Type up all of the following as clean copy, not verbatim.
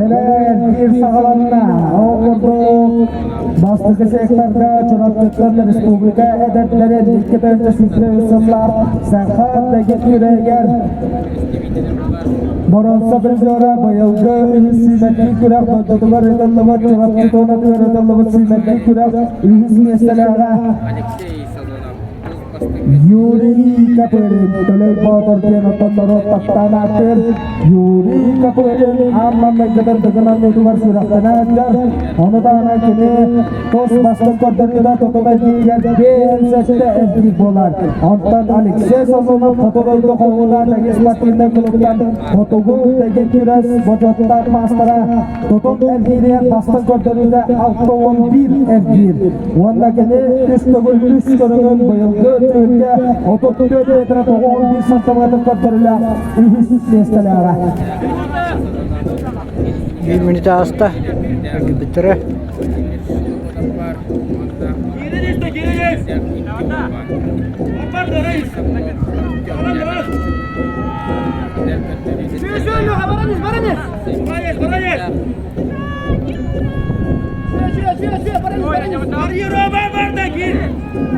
Кэлэр биир саҕаланна. Ол курдук бастакы секторга Чурапчыттан республика эдэрдэрин 2 сыллар Саха дэгит күрэгэр боруонса призера быйылгы үһүс сүүмэрдии күрэх дойдутугар ыытыллыбыт Чурапчы туонатыгар ыытыллыбыт сүүмэрдии күрэх үһүс миэстэлээҕэ Юрий Копырин, Төлөй Боотур диэн оттон норуот таптаан ааттыыр Юрий Копырин аан маҥнайгытын Дыгын аннытыгар сүрэхтэнээччэр. Ону таһынан кини тус бастыҥ көрдөрүүтэ тутум эргииригэр 57 эргиир буолар. Онтон Алексей Сазонов хоту дойду хоһууна Дэгис спортивнай клубтан хотугу дэгит күрэс бочуоттаах маастара Тутум эргииригэр бастыҥ көрдөрүүтэ 61 эргиир. Уонна кини үс төгүл үс көрүҥүн быйылгы түһүлгэ 34 метра 91 сантиметр көрдөрүүлээх үһүс миэстэлээҕэ. Биир мүнүүтэ ааста. Эргийбиттэрэ.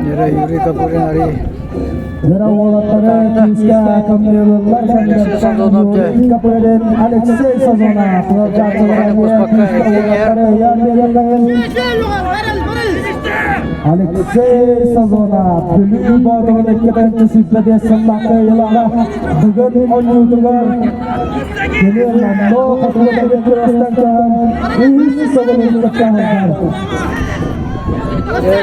Нера Юрий Копырин Ари. Нера уолаттары күүскэ көмнүөлүллэр Юрий Копырин, Алексей Сазонов Алексей Сазонов Бүлүү Боотурун 2 сыллаахта ыйылаҕа бүгүн оонньуутугар Кини номнуо хотугу дойду күрэстэн көһөн үһүс сылын кыттаһыллар.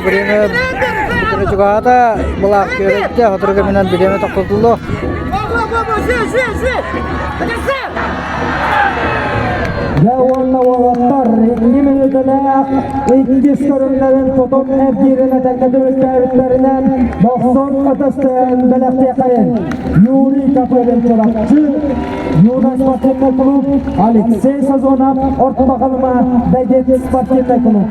Время бүтүнэ чугаһаата, былаах күөрэйдэ, сотору кэминэн бириэмэ тохтотуллуо. Дьэ уонна уолаттар икки мүнүүтэлээх иккис көрүҥнэрин тутум эргиирин этэҥҥэ түмүктээбиттэринэн дохсун ытыстыан бэлэхтиэхэйин Юрий Копырин Чурапчы, Юность спортивный клуб, Алексей Сазонов, Орто Халыма, Дэгит спортивный клуб.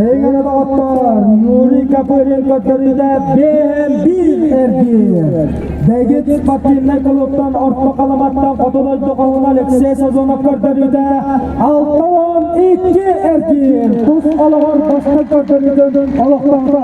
Тэйгэнэ доҕоттор, Юрий Копырин көрдөрүүтэ биэһэн биир эргиир. Дэгит спортивнай клубтан Орто Халыматтан Хоту дойду хоһуна Алексей Сазонов көрдөрүүтэ 62 эргиир. Тус олоҕор бастыҥ көрдөрүүтүн олохтоото.